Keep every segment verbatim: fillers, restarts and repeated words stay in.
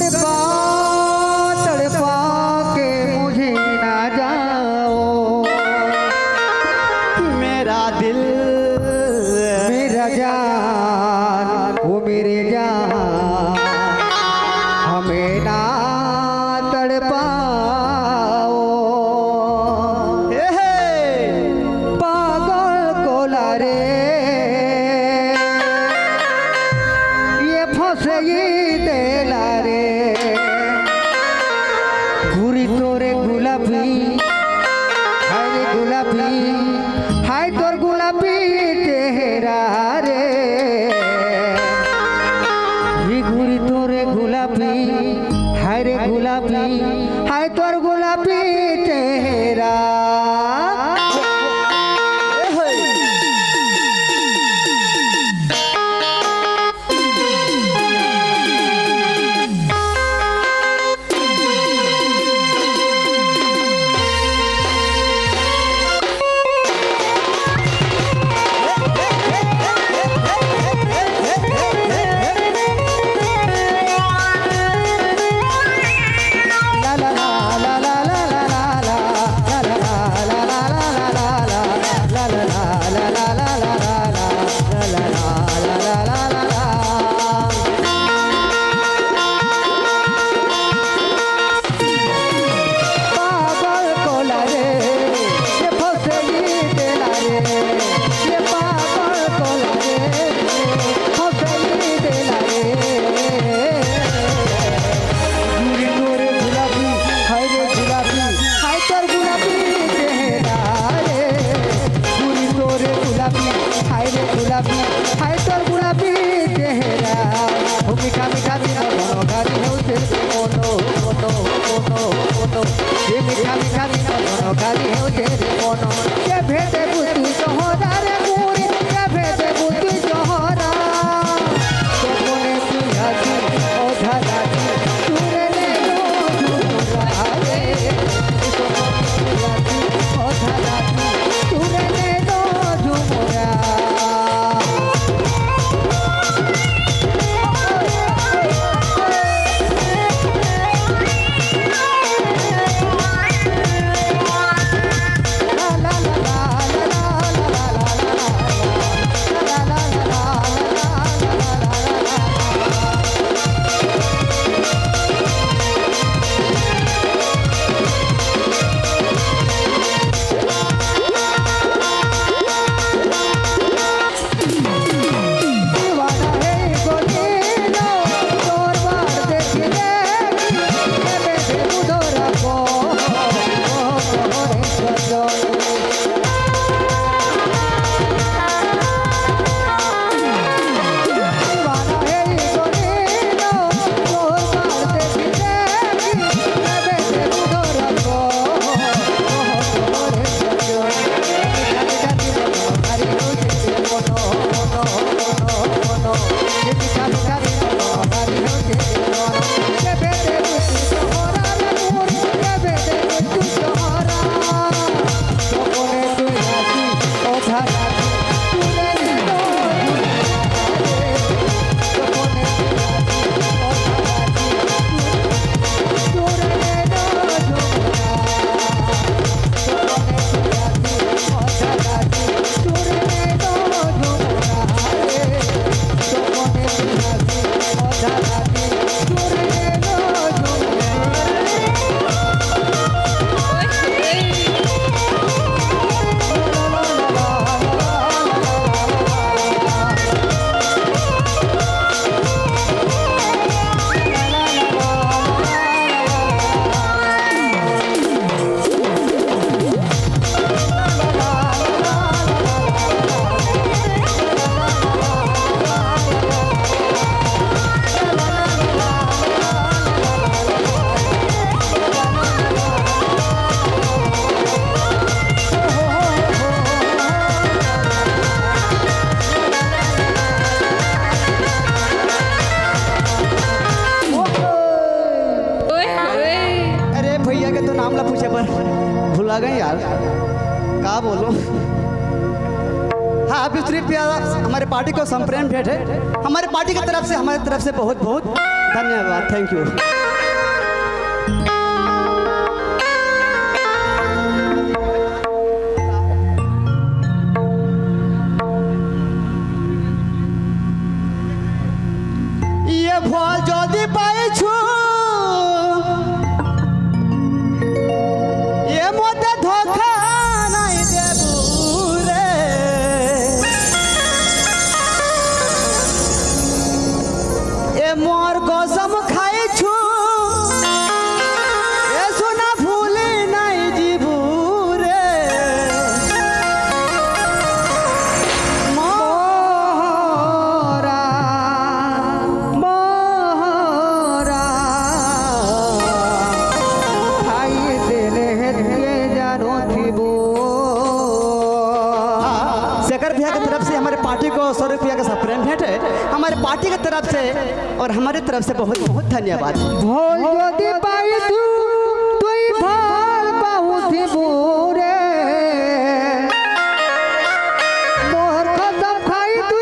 तड़पा, तड़पा के मुझे ना जाओ। मेरा दिल, मेरा जान, वो मेरे जान, हमें ना तड़पाओ। हे, हे। पागल कोला रे, ये फसई देला रे। घुरी तोरे गुलाबी, हाय रे गुलाबी, हाय तोर गुलाबी चेहरा रे। ये घुरी तोरे गुलाबी, हाय रे गुलाबी, हाय तोर गुलाबी चेहरा। पागल कोला रे, ये फसई देला रे, ये पागल कोला रे, फसई देला रे। घुरी तोरे गुलाबी, हाय रे गुलाबी, हाय तोर गुलाबी चेहरा रे। घुरी तोरे गुलाबी, हाय रे गुलाबी, हाय तोर गुलाबी चेहरा। ओ मीठा मीठा दिन दोनों गारी है उसे कोनो, कोनो, कोनो, कोनो। ये मीठा मीठा दिन दोनों गारी है उसे कोनो। ये भेदे बुद्धि तोहरा रे गोरी, ये भेदे बुद्धि तोहरा। तो कोने तू यादी, ओ धरादी, तू रे ले लो, तू रे। अरे भैया के तो नाम ला पूछे पर भुला गए यार, का बोलो। हाँ, आप सिर्फ यार हमारे पार्टी को संप्रेम भेंट है, हमारे पार्टी की तरफ से, हमारी तरफ से बहुत बहुत धन्यवाद, थैंक यू। फल जदि पाइछु, ए मोते धोखा नहीं देबू रे। ए मोर कसम खाइछु, ए सोना भूली नहीं जीबू रे। मोहरा, मोहरा, खाई देले हेत के जानो थी बो। शेखर भैया की तरफ से हमारे पार्टी को सौ रुपया का प्रेम भेंट है, हमारे पार्टी की तरफ से और हमारे तरफ से बहुत बहुत धन्यवाद। भोल ज्योति पाई तू, तू ही भाल पाऊ थी बूरे। मोहर कसम खाई तू,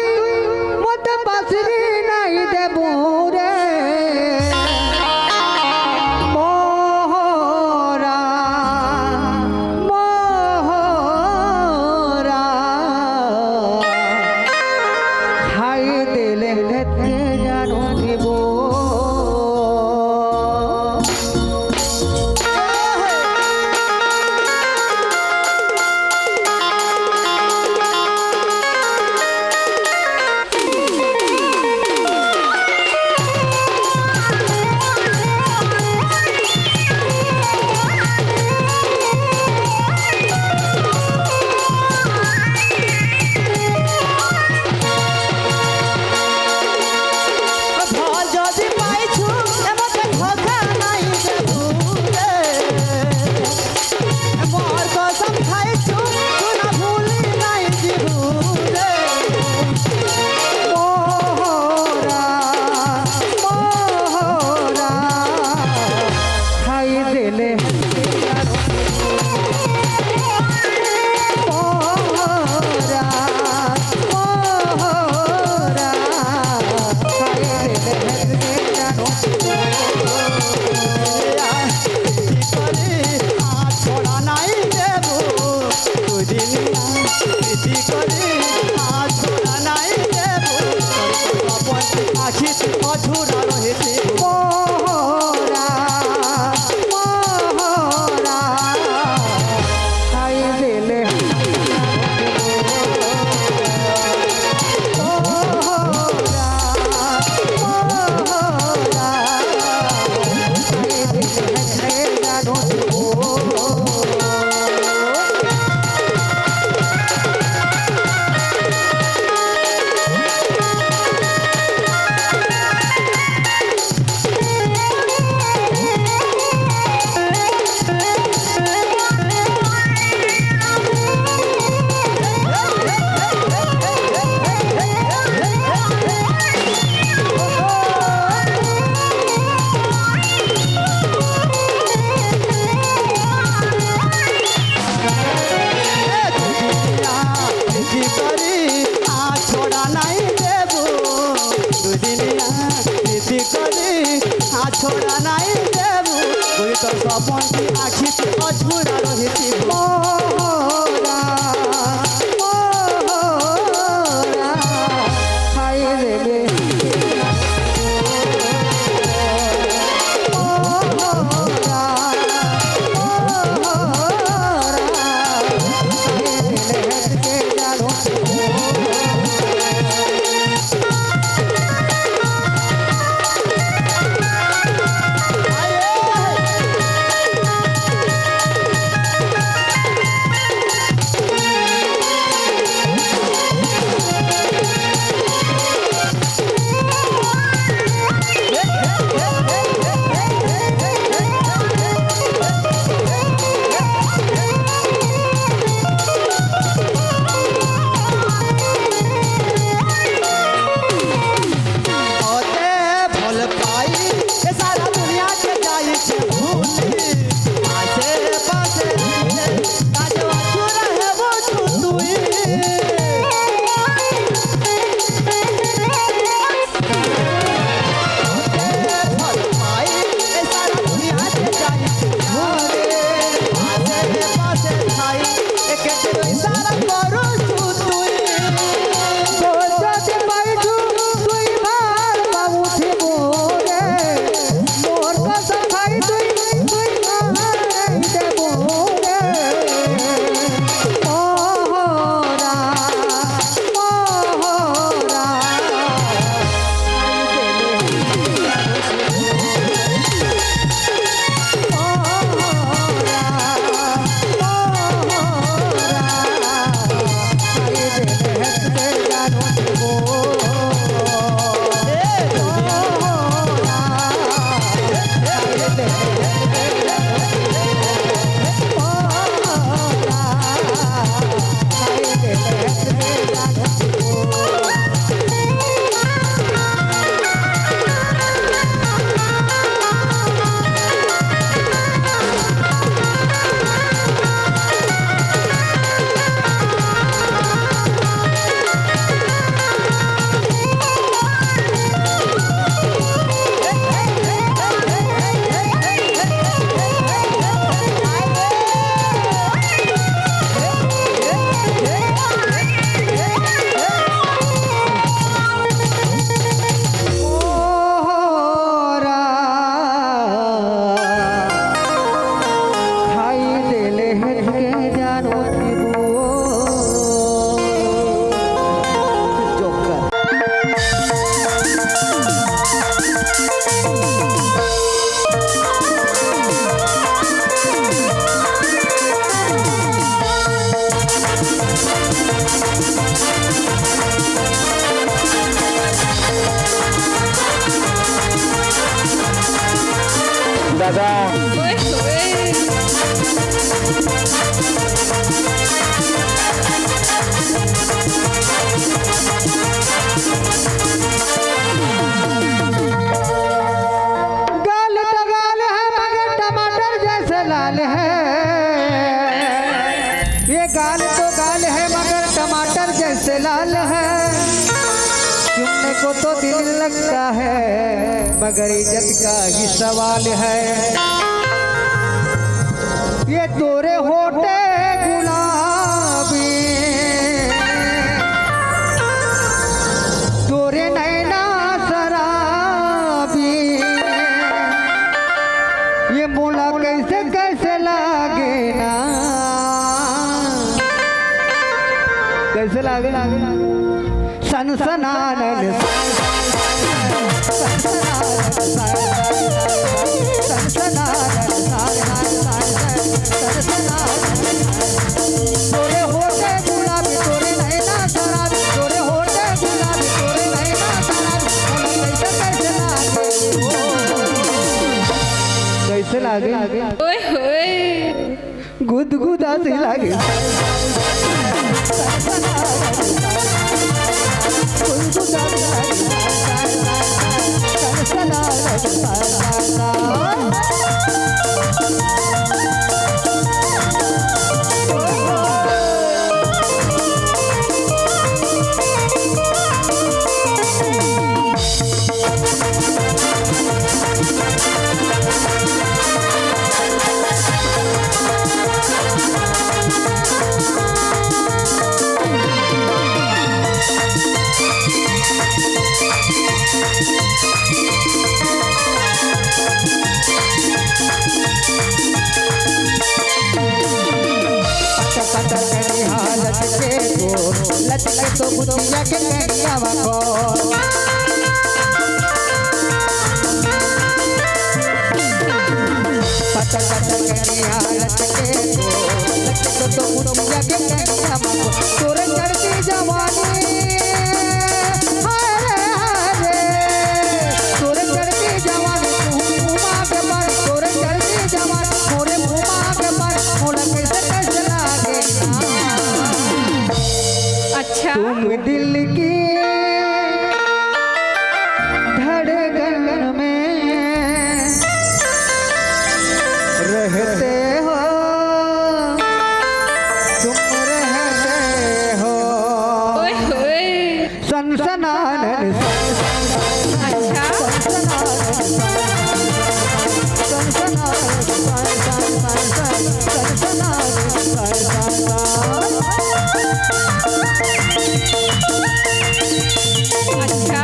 मत बसरी नहीं दे बूरे। मोहरा, मोहरा, खाई देले हेत के जानो थी बो। मोहरा, मोहरा, खाई देले। मोहरा, मोहरा, खाई देले। छोड़ा नहीं देबू, दू दिन प्रीति करी, आ छोड़ा नहीं देबू। आँखी अधूरा रहिती। मोहरा, मोहरा, खाई देले। मोहरा, मोहरा, खाई देले। ए दुनिया, प्रीति करी, आ छोड़ा नहीं देबू। दुनिया, प्रीति करी, आ छोड़ा नहीं देबू। कोई तो सपन की आँखी से अधूरा रहिती। मोहरा, मोहरा, खाई देले। दादा। ओए होए। गाल तो गाल है मगर टमाटर जैसे लाल है। ये गाल तो गाल है मगर टमाटर जैसे लाल है। सुनने को तो दिल लगता है मगर इज्जत का ही सवाल है। ये तोरे होठे गुलाबी, तोरे नैना शराबी, ये मोला कैसे कैसे लागे ना। कैसे लागे? सनसनानन तोरे होठे गुलाबी, तोरे नैना शराबी, तोरे होठे गुलाबी, तोरे नैना शराबी, बोला कैसे, कैसे लागे? कैसे लागे? ओए होए। गुदगुदा से लागे। पता पता करिहा लटके को, लटके तो बुधिया के कनियावा को। पता पता करिहा लटके को, लटके तो बुधिया के कनियावा को। तोरे चढ़ती जवानी, हाय रे, हाय रे। तोरे चढ़ती जवानी, तू घुमा के मार, तोरे चढ़ती जवानी, मोरे घुमा के मार, मोला कैसे कैसे लागे। अच्छा। तुम दिल की धड़कन में रहते हो, तुम रहते हो। ओए होए। सनसनानन अच्छा। अच्छा। अच्छा।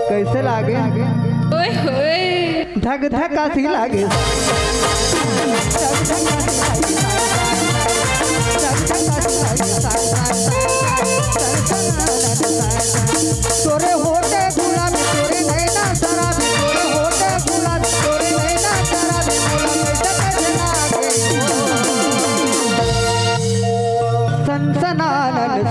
कैसे लागे? ओए होए। धक धक आसी लागे। तोरे होठे गुलाबी, तोरे नैना शराबी, तोरे होठे गुलाबी, तोरे नैना शराबी, मोला कैसे कैसे लागे। सनसनानन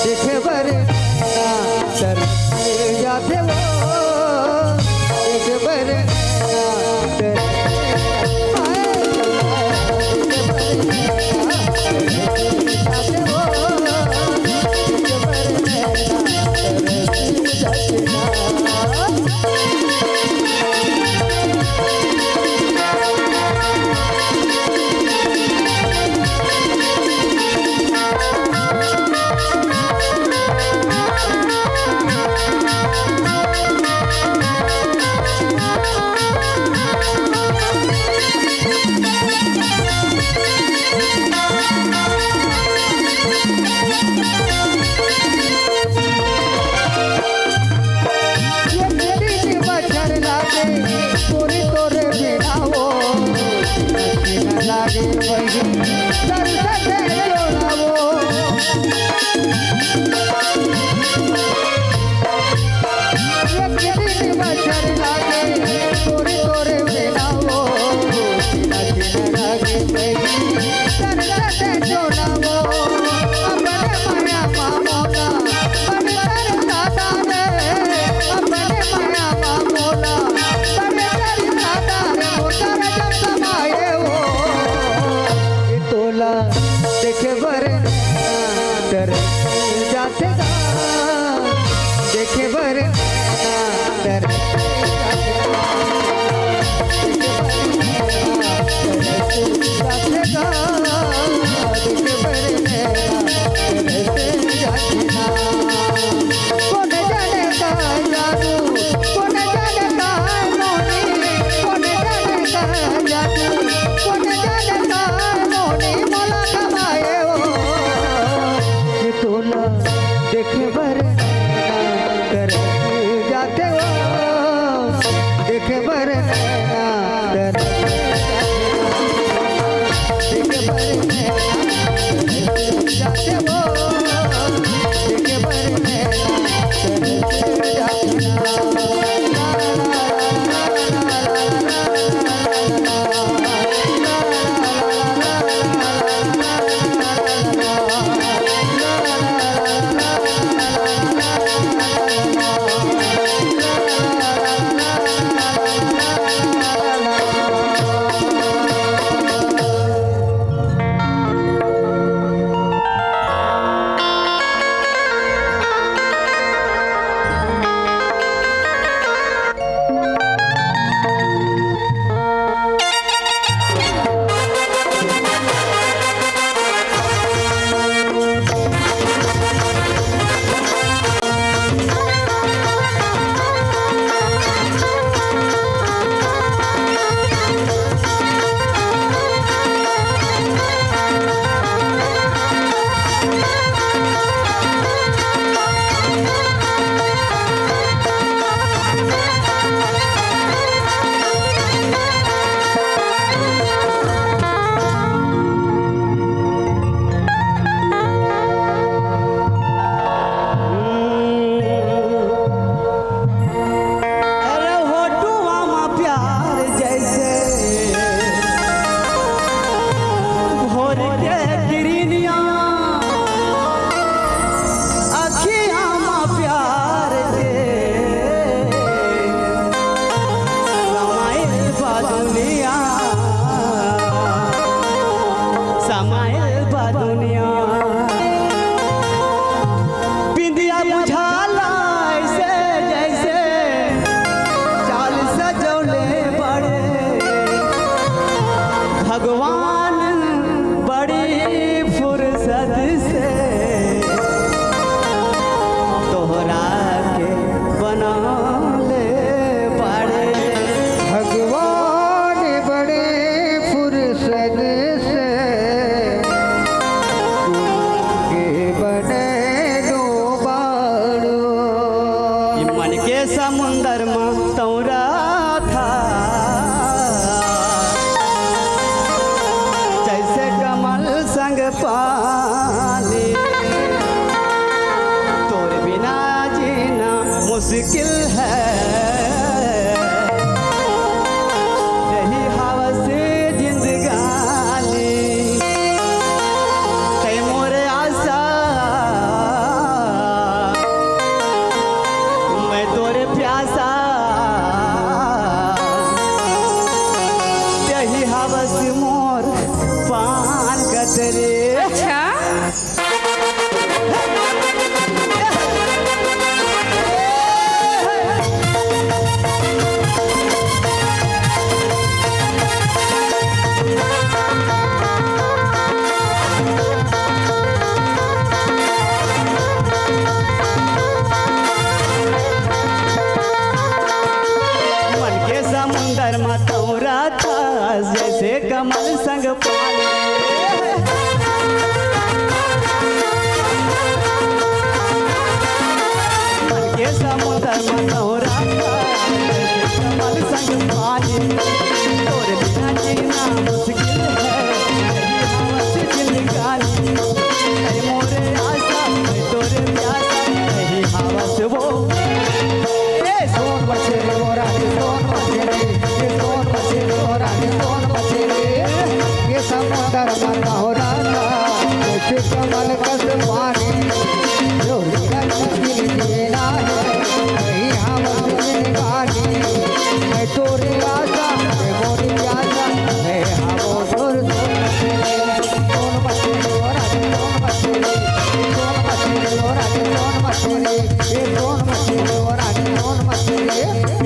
देखे बर नैना तरस जाथे वो, देखे बर नैना तरस जाथे वो, देखे बर नैना तरस जाथे ना। ये तीन बछर लागे, तोरे तोरे बिना वो, लागे वही दर्द से जोड़ावो। ये तीन बछर लागे, तोरे तोरे बिना वो, लागे वही दर्द से जोड़ावो। अपने माया मामो का बड़ी तरस आता रे, अपने माया मामो का बड़ी तरस आता रे, वो तारा जब समाए हो। ये तोला देखे बर नैना तरस जाथे गा, देखे बर नैना तरस जाथे गा, देखे बर नैना तरस जाथे गा, देखे बर नैना तरस जाथे गा। कोन जाने का जादू, कोन जाने का मोनी, कोन जाने का जादू, कोन जाने का मोनी मोला खवाए हो। ये तोला देखे बर नैना तरस जाथे वो, देखे बर नैना तरस अरे होठुआ म प्यार जैसे भोर के किरनिया, अखिया म प्यार के समाइल बा दुनिया, समाइल बा दुनिया। बिंदिया बुझाला ऐसे जैसे चाल सजौले बड़े भगवान, बड़ी फुर्सत से तोहरा के बनौले बड़े। भगवान बड़े फुर्सत से के बने दो बाड़ू। ये मन के समुंदर में तौरा था, जैसे कमल संग पानी। तोर बिना जीना मुश्किल है, यही हवस जिंदगानी। तै मोर आशा ये सोन मछली, ओ रानी सोन मछली,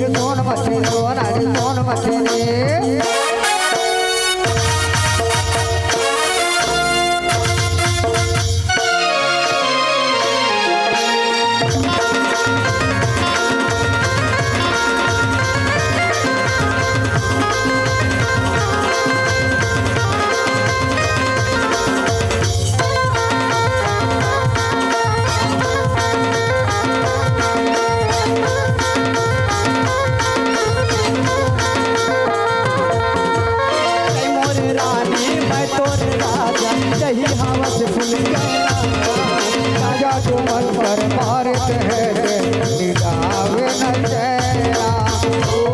ये सोन मछली, ओ रानी सोन मछली। ए मोर रानी, मैं तोर राजा, यही हवस फूल कहना। राजा जो मन पर मारत है, निगावे न चैना। ओ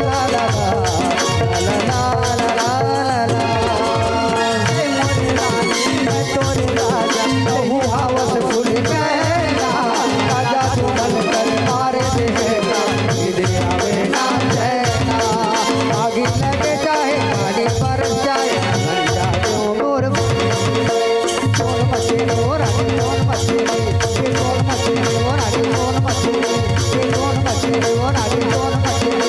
ला ला ला, ला ला ला, ला ला ला। ए मोर रानी, मैं तोर राजा, यही हवस फूल कहना। राजा जो मन पर मारत है, निगावे न चैना। आगी लगे चाहे पानी बरस जाए, बन जा तू मोर। सोन मछली ओ रानी, सोन मछली, ये सोन मछली ओ रानी, सोन मछली, ये सोन मछली ओ रानी, सोन मछली।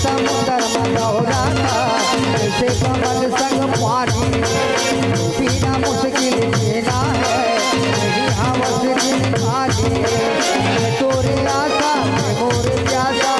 समुंदर में लहराता, जैसे कमल संग पानी, पीना मुश्किल जीना है, नहीं हवस दिन खाली। तोरे आशा में मोर प्यासा,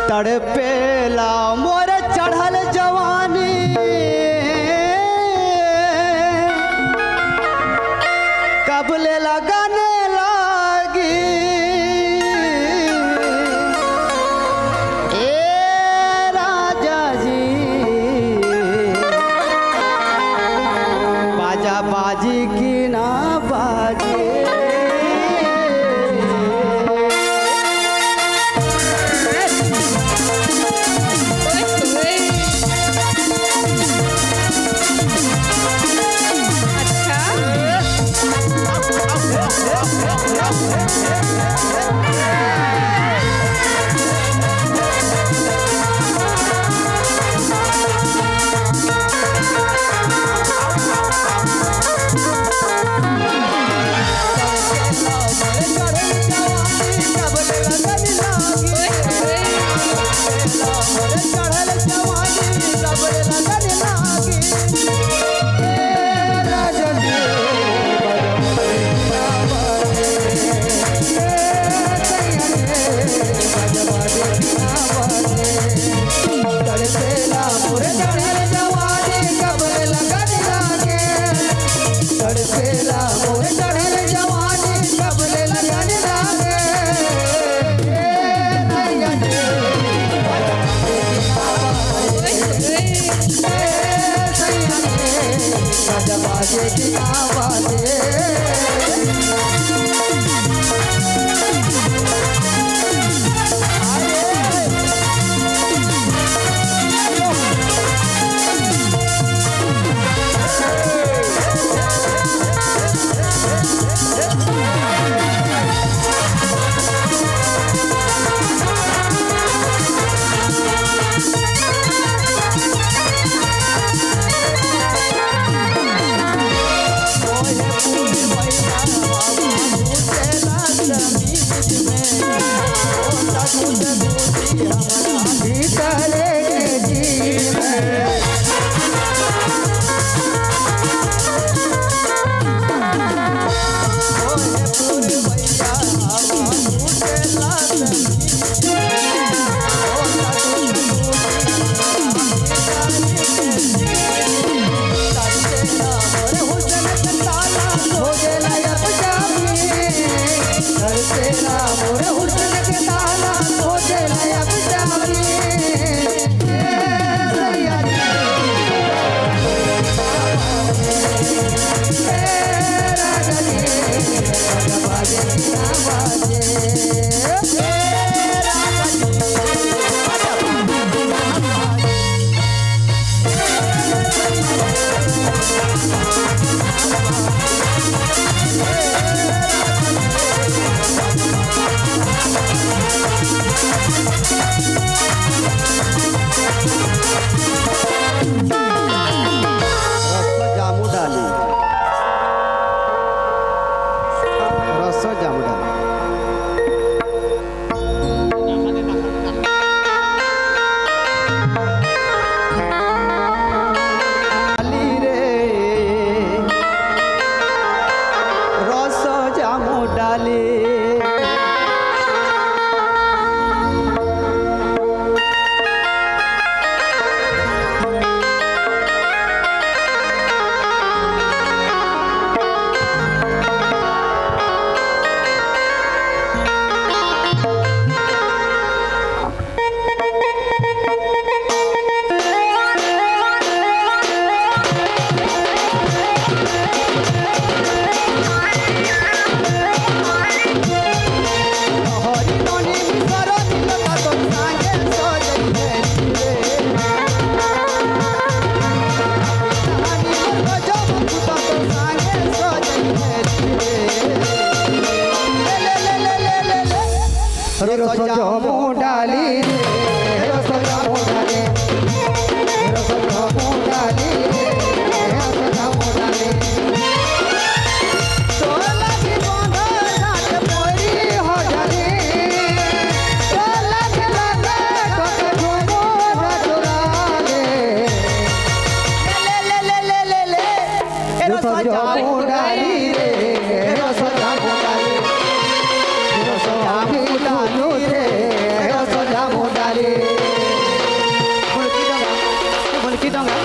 तड़पेला मोर चढ़ल जवानी, कब ले लगन लागी। ए राजा जी, बाजा बाजी की ना बाजी। रस जामू डाली, रस जामू डाली। डाली रे, रस जामू डाली। रस जामू डाली रे, रस जामू डाली, रस जामू डाली रे, रस जामू डाली। तोला की बांधल घाट पोरी हो जाली, तोला के लागे कोके झूमू ना चुराले। ले, ले, ले, ले, ले, ले, ले। ए रस जामू डाली रे, ए रस जामू डाली, ए रस जामू डाली रे, ए रस जामू डाली। मुलकी डोंगा, मुलकी डोंगा,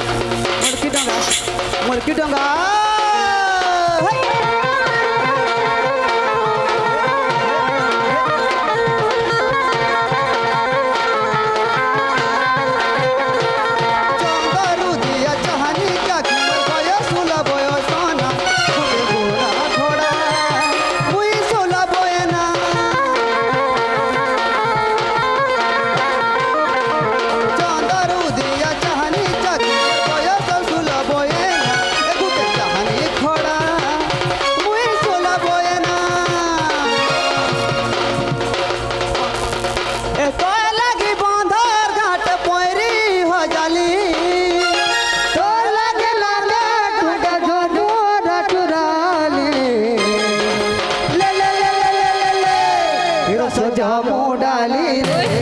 मुलकी डोंगा, मुलकी डोंगा। ए तोय लागी बांधल घाट पैरी हो जाली, तोय लागे लागे घाट झोझुर चुराली। ले, ले, ले, ले, ले, ले, ले। रस जामू डाली रे।